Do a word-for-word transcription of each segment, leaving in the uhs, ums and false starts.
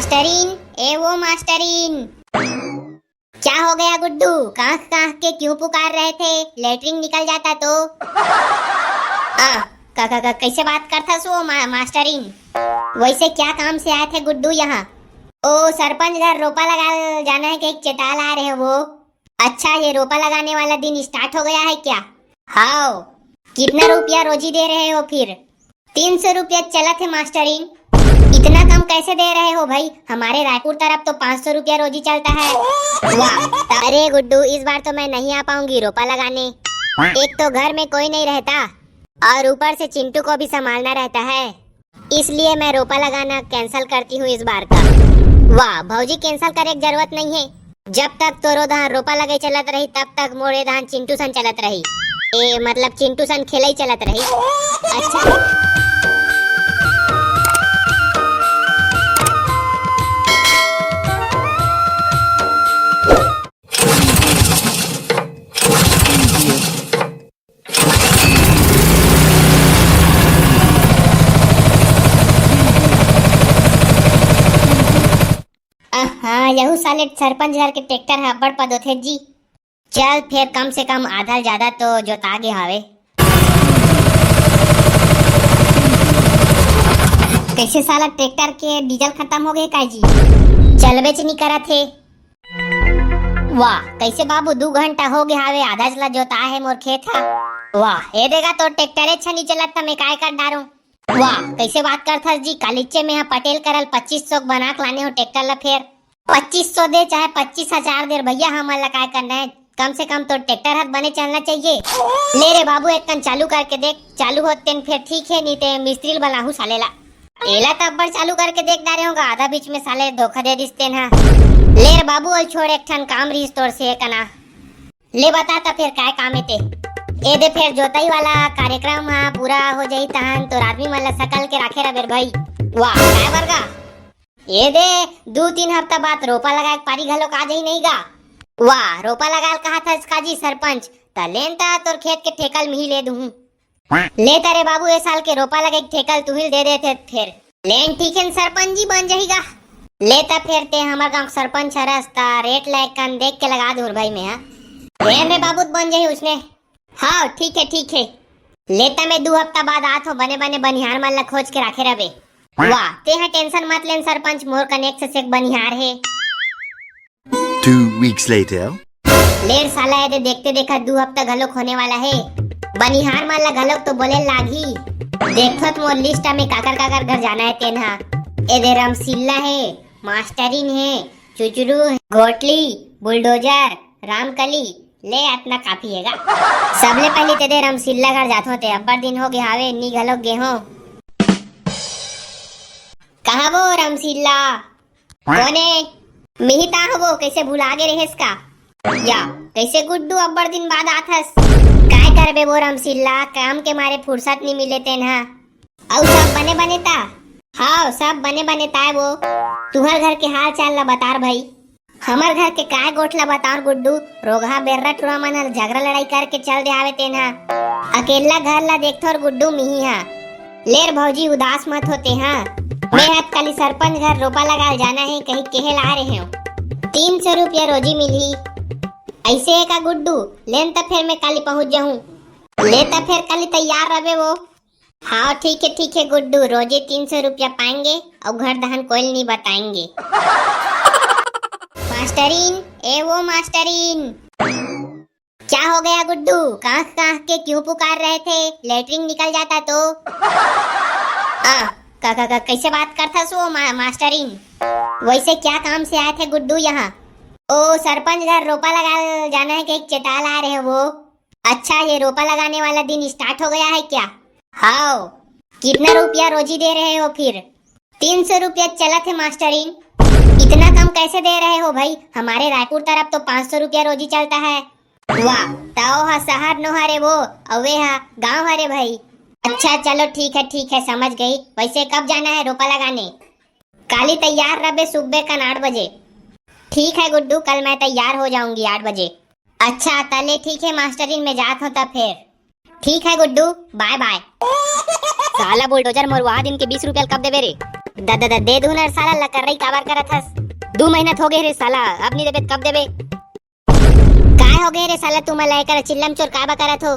मास्टरीन, ए वो मास्टरीन। क्या हो गया गुड्डू? कांख कांख के क्यों पुकार रहे थे? लेटरिन निकल जाता तो। आ, का, का, का, कैसे बात करता सो मा, मास्टरीन? वैसे क्या काम से आए थे गुड्डू यहाँ? ओ सरपंच घर रोपा लगा जाना है कि एक चेताल आ रहे हो वो। अच्छा, ये रोपा लगाने वाला दिन स्टार्ट हो गया है क्या? हाओ। कितना रुपया रोजी दे रहे हो फिर? तीन सौ रुपया चलत है मास्टरीन। इतना कम कैसे दे रहे हो भाई? हमारे रायपुर तरफ तो पाँच सौ रुपया रोजी चलता है। वाह। अरे गुड्डू, इस बार तो मैं नहीं आ पाऊंगी रोपा लगाने। एक तो घर में कोई नहीं रहता और ऊपर से चिंटू को भी संभालना रहता है, इसलिए मैं रोपा लगाना कैंसिल करती हूँ इस बार का। वाह भौजी, कैंसिल करे के जरूरत नहीं है। जब तक तोरो धान रोपा लगे चलत रही, तब तक मोरे धान चिंटू सन चलत रही। ए, मतलब चिंटू सन खेलई चलत रही। अच्छा। आहा, यहू साले सरपंच घर के ट्रैक्टर ह अब्बड़ पद होथे जी। चल फेर, कम से कम आधा ले ज्यादा तो जोता गे हावे। कैसे साला ट्रैक्टर के डीजल खत्म हो गए का जी? चलबेच नी करत हे। वाह, कैसे बाबू, दू घंटा हो गया हावे, आधा चला जोता है मोर खेत हा। वाह, ए देगा तो ट्रैक्टरे छनी चलत, त मैं काय कर डारूं? वाह, कैसे बात करथस जी, कालिचे में हा पटेल करल पच्चीस सौ बना के लाने हो ट्रैक्टर ला फेर। पच्चीस सौ दे चाहे पच्चीस हजार दे भैया, हमन ला काय करना है, कम से कम तो ट्रैक्टर हाथ बने चलना चाहिए। ले रे बाबू, एक कन चालू करके देख, चालू होत तेन फेर ठीक है, नी ते मिस्त्री ल बलाहू साले ला। एला त अब्बड़ चालू करके देख डारे होगा, आधा बीच में साले धोखा दे दिस तेन हा। ले रे बाबू, ओल छोड़, एक ठन काम रहीस तोर से कना। ले बता त फेर काय काम हे ते? ए दे फेर जोतई वाला कार्यक्रम हा पूरा हो जाई तहन तोर आदमी मन ला सकल के राखे रबेर भाई। वाह, काय बरगा? ए दे, दू तीन हफ्ता बाद रोपा लगाए के पारी घलोक आ जाई नहीं गा? वाह, रोपा लगाए ल कहा था इसका जी सरपंच, त लेन त तोर खेत के ठेका ल मिही ले दूहूं। ले त रे बाबू, ए साल के रोपा लगे के ठेका ल तुही ल दे देथे फेर। लेन ठीक है न सरपंच जी, बन जाही गा। ले त फेर ते हमर गांव के सरपंच हरस, त रेट ला एक कन देख के लगा दूं भाई मैं, हां। लेन रे बाबू, त बन जाही उसने। हां, ठीक है, ठीक है। ले त मैं दू हफ्ता बाद आत हो, बने बने बनिहार मन ला खोज के राखे रबे। वाह, ते ह टेंशन मत लेन सरपंच, मोर कनेक्ट से एक बनिहार हे। Two weeks later. ले रे साला, ए दे देखते देखत दू हफ्ता घलोक होने वाला हे। बनिहार मन ला घलोक तो बोले लागही। देखत मोर लिस्ट में काकर काकर घर जाना हे तेन हा। ए दे रमसिल्ला हे, मास्टरिन हे, चुचरू हे, घोटली, बुलडोजर, रामकली, ले अतना काफी हे गा। सबले पहली ते दे रमसिल्ला घर जाथो ते, अब्बड़ दिन हो गए हावे, नी घलोक गे हो। कहाँ वो रमसिल्ला? कोने? मिही ता हो वो, कैसे भुला गे रहेस का? या, कैसे गुड्डू अब्बड़ दिन बाद आथस? काय करबे वो रमसिल्ला, काम के मारे फुर्सत नी मिले तेन हा। अउ सब बने बने ता? हाव, सब बने बने ताय वो। तुहर घर के हाल चाल ला बतार भाई। हमर घर के काय गोठ ला बतार गुड्डू, रोगहा बेर्रा टुरा मन हर झगड़ा लड़ाई करके चल दे आवे तेन हा। अकेल्ला घर ला देखथोर गुड्डू मिही हा। लेर भौजी उदास मत होते हा। मैं हत काली सरपंच घर रोपा लगाल जाना हे कही केहे ला रहे हो। तीन सौ रुपया रोजी मिलही। ऐसे हे का गुड्डू? लेन त फेर मैं काली पहुंच जाहूं। ले त फेर काली तैयार रहे वो। हाँ ठीक है, ठीक है गुड्डू, रोजे तीन सौ रुपया पाएंगे और घर दहन कोई नहीं बताएंगे। मास्टरीन, ए वो मास्टरीन। क्या हो गया गुड्डू? कांख कांख के क्यों पुकार रहे थे? लेटरिन निकल जाता तो। आ, का, का, का, कैसे बात करता सो मा, मास्टरीन? वैसे क्या काम से आए थे गुड्डू यहाँ? ओ सरपंच घर रोपा लगा जाना है कि एक चेताल आ रहे हो वो। अच्छा, ये रोपा लगाने वाला दिन स्टार्ट हो गया है क्या? हाओ। कितना रुपया रोजी दे रहे हो फिर? तीन सौ रुपया चलत है मास्टरीन। इतना कम कैसे दे रहे हो भाई? हमारे रायपुर तरफ तो पाँच सौ रुपया रोजी चलता है। वाह, ताओ हा शहर नो हरे वो, अवे हा गांव हरे भाई। अच्छा चलो ठीक है, ठीक है, समझ गई। वैसे कब जाना है रोपा लगाने? काली तैयार रबे सुबह कन आठ बजे। ठीक है गुड्डू, कल मैं तैयार हो जाऊंगी आठ बजे। अच्छा तले ठीक है मास्टरीन, मैं जात हूँ तब फिर। ठीक है गुड्डू, बाय बाय। साला बुलडोजर मरुआ दिन के बीस रुपया कब देबे रे? द, द, द, दे दूं ना साला, लकर्रई काबर करत हस? दू महीना त हो गे रे साला, अब नहीं देबे त कब देबे? काय हो गे रे साला, तुमन ला एकर चिल्लम चोर काबर करत हो?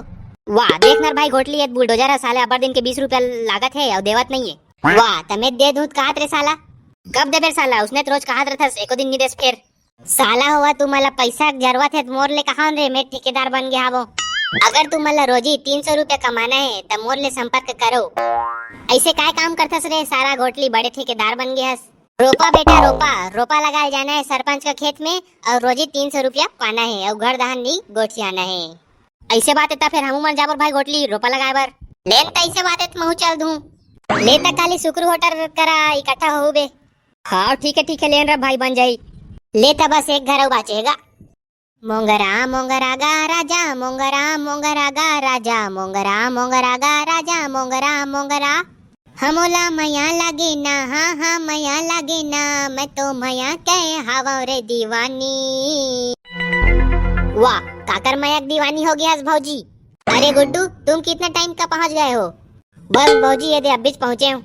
वाह, देख ना रे भाई गोठली, ये बुलडोजर है साला, अब्बड़ दिन के बीस रुपया लागत है अउ देवत नहीं है। वाह, त मैं दे दूं त काहत रे साला। कब देबे रे साला, उसने त रोज काहत रहथस, एको दिन नहीं देस फेर। साला होवा, तुमन ला पैसा के जरूरत है त मोर ले कहा न रे, मैं ठेकेदार बन गे हावों। अगर तुमन ला रोजी तीन सौ रुपया कमाना है त मोर ले संपर्क करो। ऐसे काय काम करथस रे सारा गोठली, बड़े ठेकेदार बन गे हस। रोपा बेटा रोपा, रोपा लगाए जाना है सरपंच का खेत में अउ रोजी तीन सौ रुपया पाना है अउ घर दहान नी गोठियाना है। ऐसे बात है त फिर हमू मन जाबो रे भाई गोठली रोपा लगाए बर। ले न त ऐसे बात है त महू चल दूं। ले त काली सुकरू होटल करा इकट्ठा होहू बे। हाँ ठीक है ठीक है, ले न रे भाई बन जाई। ले त बस एक घर अउ बाचे गा। मोंगरा मोंगरा गा राजा, मोंगरा मोंगरा गा राजा, मोंगरा मोंगरा गा राजा, मोंगरा मोंगरा। हमोला मया लागे ना, हाँ हाँ मया लागे ना, मैं तो मया के हावंव रे दीवानी। वाह, काकर मया के दीवानी हो गे हस भौजी। अरे गुड्डू, तुम कितना टाइम का पहुंच गए हो? बस भौजी, ये दे अब्बीच पहुंचे हूँ।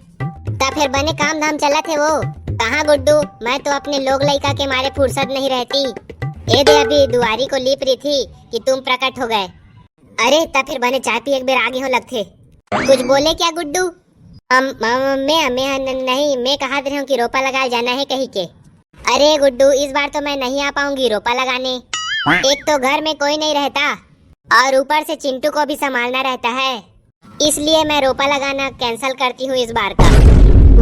त फिर बने काम धाम चलत है वो? कहाँ गुड्डू, मैं तो अपने लोग लइका के मारे फुर्सत नहीं रहती। ये दे अभी दुआरी को लीप रही थी कि तुम प्रकट हो गए। अरे त फिर बने चाय पिए के बेर आगे हो लगथे। कुछ बोले क्या गुड्डू? अम, अम, मैं, मैं न-, नहीं, मैं कहत रहे हूँ कि रोपा लगाए जाना है कही के। अरे गुड्डू, इस बार तो मैं नहीं आ पाऊंगी रोपा लगाने। एक तो घर में कोई नहीं रहता और ऊपर से चिंटू को भी संभालना रहता है, इसलिए मैं रोपा लगाना कैंसिल करती हूँ इस बार का।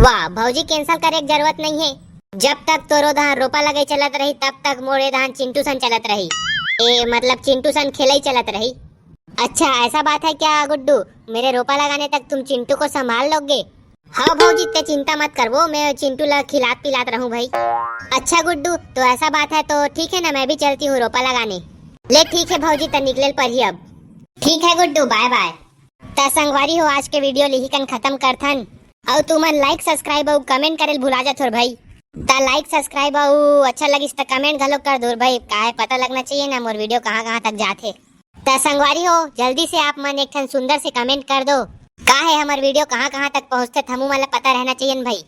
वाह भौजी, कैंसिल करे के जरूरत नहीं है। जब तक तोरो धान रोपा लगे चलत रही, तब तक मोरे धान चिंटू सन चलत रही। ए, मतलब चिंटू सन खेलई चलत रही। अच्छा, ऐसा बात है क्या गुड्डू? मेरे रोपा लगाने तक तुम चिंटू को संभाल लोगे? हाँ भौजी, ते चिंता मत करबो, मैं चिंटू ला खिलात पिलात रहूं भाई। अच्छा गुड्डू, तो ऐसा बात है तो ठीक है ना, मैं भी चलती हूँ रोपा लगाने। ले ठीक है भौजी, त निकले ल परही अब। ठीक है गुड्डू, बाय बाय। त संगवारी हो, आज के वीडियो ल इही कन खत्म करथन। अउ तुमन लाइक, सब्सक्राइब अउ कमेंट करे ल भुला जाथो रे भाई। त लाइक, सब्सक्राइब अउ अच्छा लगिस त कमेंट घलो कर दो रे भाई, काहे पता लगना चाहिए ना मोर वीडियो कहाँ कहाँ तक जाथे। त संगवारी हो, जल्दी से आप मन एक ठन सुंदर से कमेंट कर दो, का है हमर वीडियो कहाँ कहाँ तक पहुँचथे, त हमू मन ला पता रहना चाहिए न भाई।